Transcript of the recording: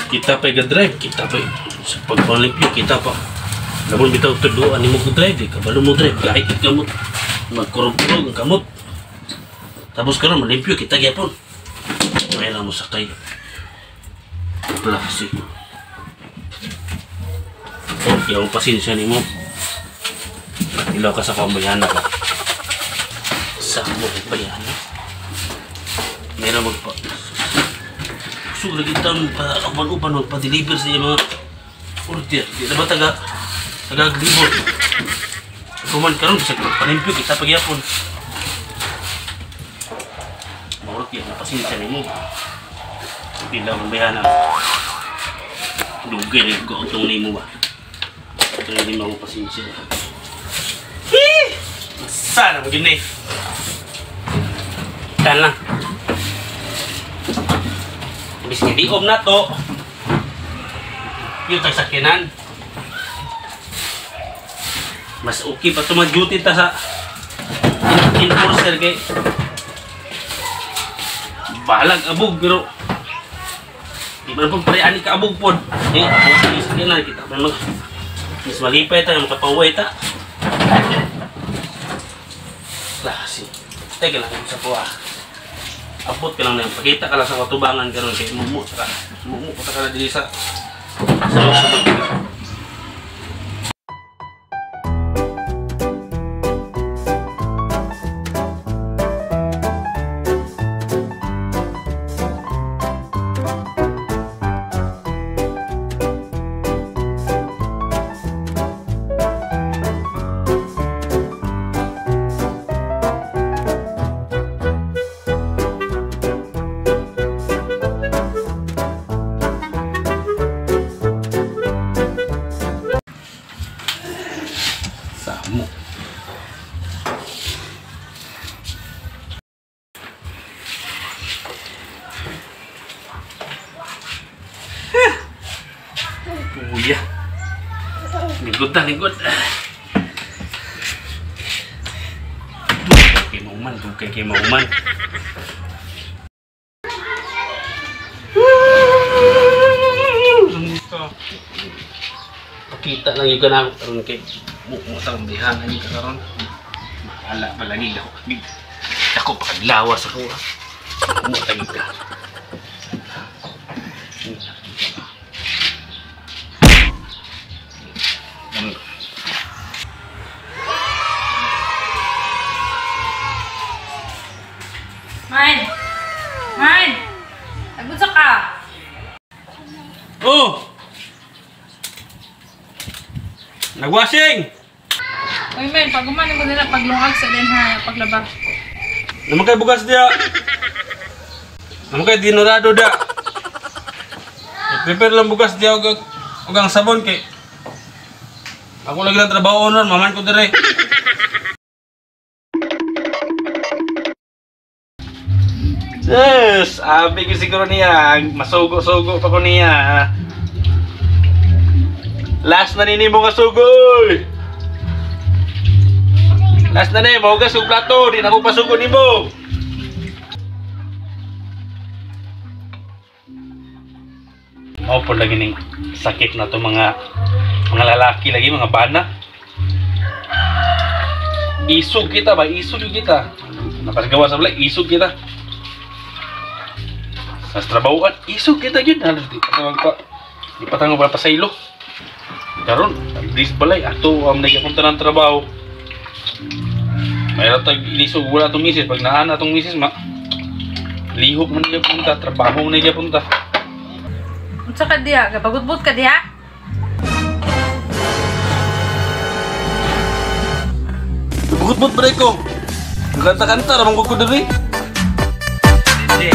Kita pa ga-drive, kita pa sa pagpalimpyo, kita pa. Namon bitaw tuduan nimo ko drive, di kabalo mo drive, gahit kit kamot. Magkurog-kurog ang kamot. Tapos karon malimpyo kita gyapon. May lang mo sakay. Klase. Okay, ang pasensya nimo. Ilaw ka sa kambayana ka. Sa mo bayana. Meron magpa so lagi taon pa uban-uban magpa-deliver sa iya mga order. Di na ba taga taga-libot. Kuman karon sa palimpyo kita pagyapon. Maurot yan, napasensya nimo. Ilaw ang bayana. Dugay rin ko itong nimo ba. Ito yung mo pasensya. Hee! Sana mo gini. Tan lang. Imbis nga diom na to. Yung tagsakyanan. Mas okay pa ito mag-duty ta sa enforcer kay bahalag abog pero di man pong pare-ani ka abog pod. Eh, ang sakyanan kita man mag mas malipay ta, makapaway ta. Klase. Teka lang sa kuha. Abot ka lang na yun. Pakita ka lang sa katubangan karon kay mumu ka. Mumu ka ka na dili sa sa Samo. Kuya. Lingkod ta, lingkod. Dugay kay mauman, dugay kay mauman. Pakita lang yung ganang karon kay mo sa kambihan ani ka karon. Ala palagi dako. Dako paglawas ako. Mo tagi ka. Man! Man! Nagunsa ka? Oh! Nagwashing! Uy men, pag umano mo nila paglungag sa din ha, paglaba. Naman kay bugas diya. Naman kay dinorado da. I-prepare lang bugas diya og ang sabon kay. Ako lagi lang trabaho nun, maman ko dire. Yes, abi ko siguro niya, masugo-sugo pa ko niya. Last na nini mo nga sugoy. Last na ni, mahugas og plato, di na ko pasugo nimo. Mao po lagi ning sakit na to mga lalaki lagi, mga bana. Isog kita ba? Isog kita. Napasgawa sa balay, isog kita. Sa trabahoan, isog kita gyud. Halos di pa magpa di pa tango pa sa ilo. Karon, dis balay ato am nagapunta ng trabaho. Mayroon tag ilisog wala atong misis pag naan atong misis ma lihok man niya punta, trabaho man niya punta. Unsa ka diha? Gabagutbot ka diha? Gabagutbot ba ko? Kanta-kanta ra man ko diri. Hindi.